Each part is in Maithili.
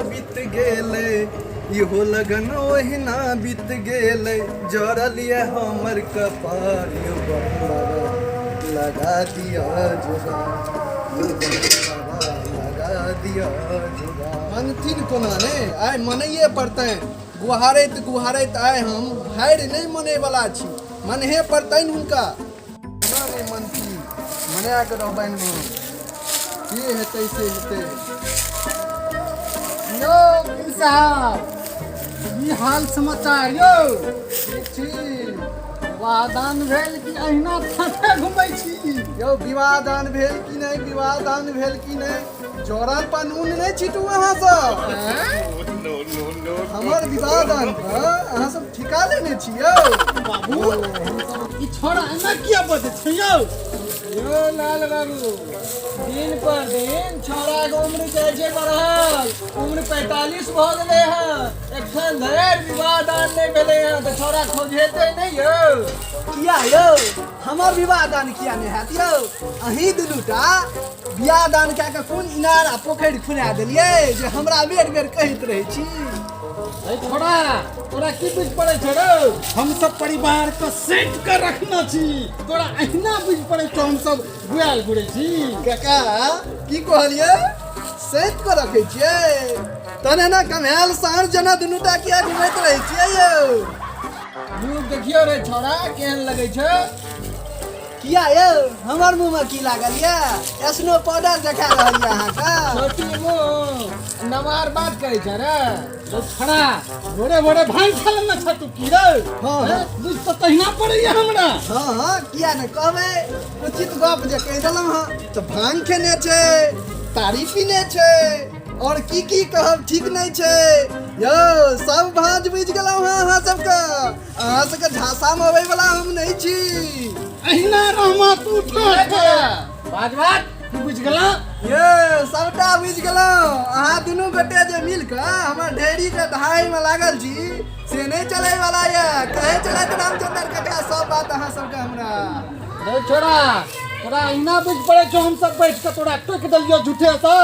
बीत गेलै, इहो लगन ओहिना बीत गेलै। जरल ये हमर कपार यौ बम बाबा, लगा दिया जुगाड़ यौ बम बाबा, लगा दिया जुगाड़। मनथिन कोना ने, आइ मनैये पड़तनि। गुहारैत गुहारैत आइ हम हारि नहि मनैवला छी, मनहे पड़तनि हुनका। कोना नहि मनती, मना कऽ रहबनि हम। जे हेतै से हेतै। यौ वकील साहब, की हाल समाचार यौ? ठीक छी। विवाह दान भेल कि अहिना थाथे घुमै छी? यौ, विवाह दान भेल कि नहि, विवाह दान भेल कि नहि, जड़ल पर नून नहि छीटू अहाँ सब। हमर विवाह दान पर अहाँ सब ठिका लेने छी यौ? बाबू, हमसब ई छोड़ा एना किया बजै छै यौ? यौ लाल बाबू, दिन पर दिन छौड़ाके उम्र जाइ छै बढ़ल। उम्र 45 भऽ गेलै हँ, एखन धरि विवाह दान नहि भेलै हँ, तऽ छौड़ा खोजेतै नहि यौ? किया यौ, हमर विवाह दान किया नहि हैत यौ? अहीं दुनूटा बियाह दान कए कऽ कोन इनार आ पोखरि खुना देलियै जे हमरा बेर बेर कहैत रहै छी? अरे छोड़ा, तोरा की बुझ पड़ै छौ रौ? हम सब परिवार के सैंत के रखने छी, तोरा अहिना बुझ पड़ै छौ हम सब गुआल घुरै छी? काका, की कहलियै? सैंत कऽ रखै छियै तहन एना कमहायल साँढ़ जेना दुनूटा किया घुमैत रहै छियै यौ? मुँह देखियौ रे छौड़ा, केहन लगै छै। किया यौ, हमर मुँहमे की लागल यऽ? स्नो पाउडर देखा रहल यऽ अहाँके? छोटी मुँह, नवार बात करै छै रे। रौ छड़ा, भोरे भोरे भांग खा लेने छ तू की रौ? हाँ। हैं? बुझ तऽ तहिना पड़ैया हमरा। हाँ, किया ने कहबै? उचित गप जे कहि देलहुँ हँ तऽ भांग खेने छै, तारी पीने छै, और की की कहब ठीक नहि छै यौ। सब भाँज बुझि गेलहुँ हँ अहाँ सबके। अहाँ सबके झांसामे अबै वला हम नहि छी। अहिना रहमा तू ठाठ। बाज बाज। की बुझि गेला? ये सबटा बुझि गेलहुँ। अहाँ दुनू गोटे जे मिल कऽ हमर ढेरीके दहाइमे लागल छी से नहि चलै वला यऽ। कहै छलथि रामचंद्र काका सब बात अहाँ सबके हमरा। रे छोड़ा, तोरा अहिना बुझि पड़ै छौ हम सब बैठ कऽ तोरा टोकि देलियौ झूठे सँ?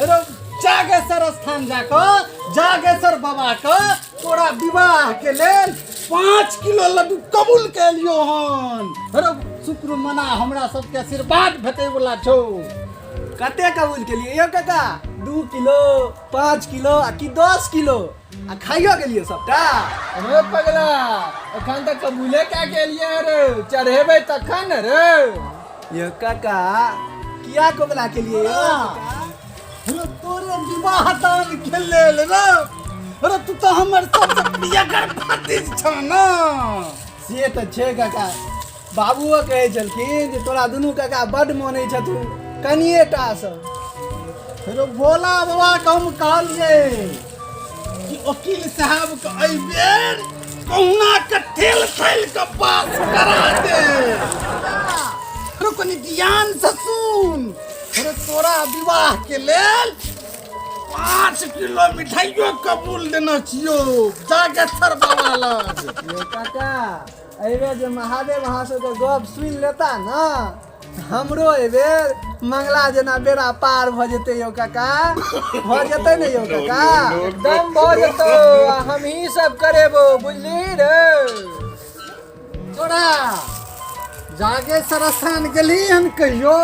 रे जागेश्वर स्थान जाकऽ जागेश्वर बाबा के तोरा विवाह के लेल 5 किलो लड्डू कबूल कलियो हन। अरे शुक्र मना, हमरा सबके आशीर्वाद भेटै वाला छौ। कते कबूल केलियै यौ काका? 2 किलो, 5 किलो आ कि 10 किलो? आ खाइयो गेलियै सबटा? अरे पगला, एखन तऽ कबूले कए के एलियै रे, चढ़ेबै तखन ने रे। यौ काका, किया कबूला केलियै यौ काका? अरे तोरे विवाह दान के लेल रे। अरे तू तऽ हमर सबसँ प्रियगर भातिज छह ने। से तऽ छै काका, बाबुओ कहै छलखिन जे तोरा दुनू काका बड्ड मानै छथुन कनिए टा सँ। फेरो भोला बाबा के हम कहलियै कि वकील साहब के एहि बेर कहुना के ठेल ठेल के पास करा दे। अरे कनि ध्यान से सुन। अरे तोरा विवाह के लेल 5 किलो मिठाइयो कबूल देने छियो जागेश्वर बाबा लग। यौ काका, एहिबेर जे महादेव अहाँ सबके गप सुनि लेता ने, हमरो एहिबेर मंगला जेना बेड़ा पार भऽ जेतै यौ काका। भऽ जेतै ने यौ काका? एकदम भऽ जेतौ, आ हमही सब करेबो, बुझली रे? तोरा जागेश्वर स्थान गेली हन कहियो?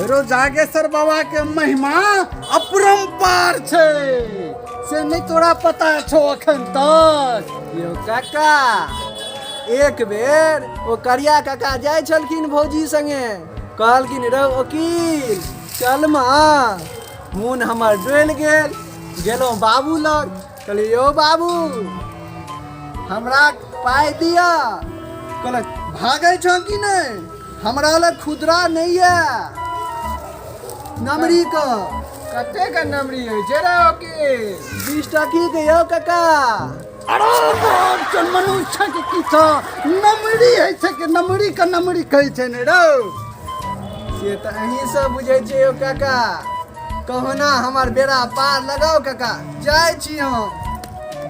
रो जागेश्वर बाबा के महिमा अपरम्पार छै, से नहि तोरा पता छौ अखन तक? यौ काका, एक बेर ओ करिया काका जाइ छलखिन भौजी संगे, कहलखिन रौ वकील चल माँ। मोन हमर डोलि गेल, गेलहुँ बाबू लग, कहलियै यौ बाबू, हमरा पाइ दिअ। कहलक भागै छौ कि नहि? हमरा लग खुदरा नहि यऽ नमरी के। कते के नमरी होइ छै रे वकील? 20 टकी के यौ काका। अरे बाप, चल मनुष्य के की छौ नमरी होइ छै के नमरी के नमरी कहै छै ने रौ? से तऽ अहीं सब बुझै छियै यौ काका। कहुना हमर बेड़ा पार लगाउ काका, जाइ छी हम।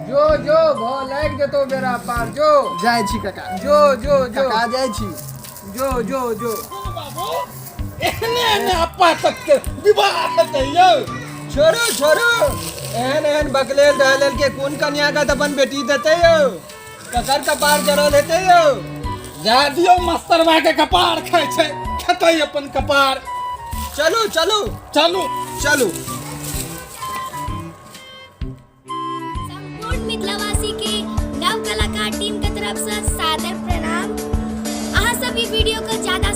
जो जो, भऽ लागि जेतौ बेड़ा पार, जो। जाइ छी काका। जो जो जो। काका, जाइ छी। जो जो जो। सुन बाबू, एहने एहने अपा तक के विवाह हेतै यौ। छोड़ू छोड़ू। एहन एहन बकलेल दहलेल के कोन कन्यागत अपन बेटी देतै यौ? ककर कपार जरल हेतै यौ? जा दियौ, मास्टरबा के कपार खाइ छै, खेतै अपन कपार। चलू चलू। चलू। चलू। सम्पूर्ण मिथिलावासी के नव कलाकार टीम के तरफ से सादर प्रणाम। अहाँ सब ई वीडियो के ज्यादा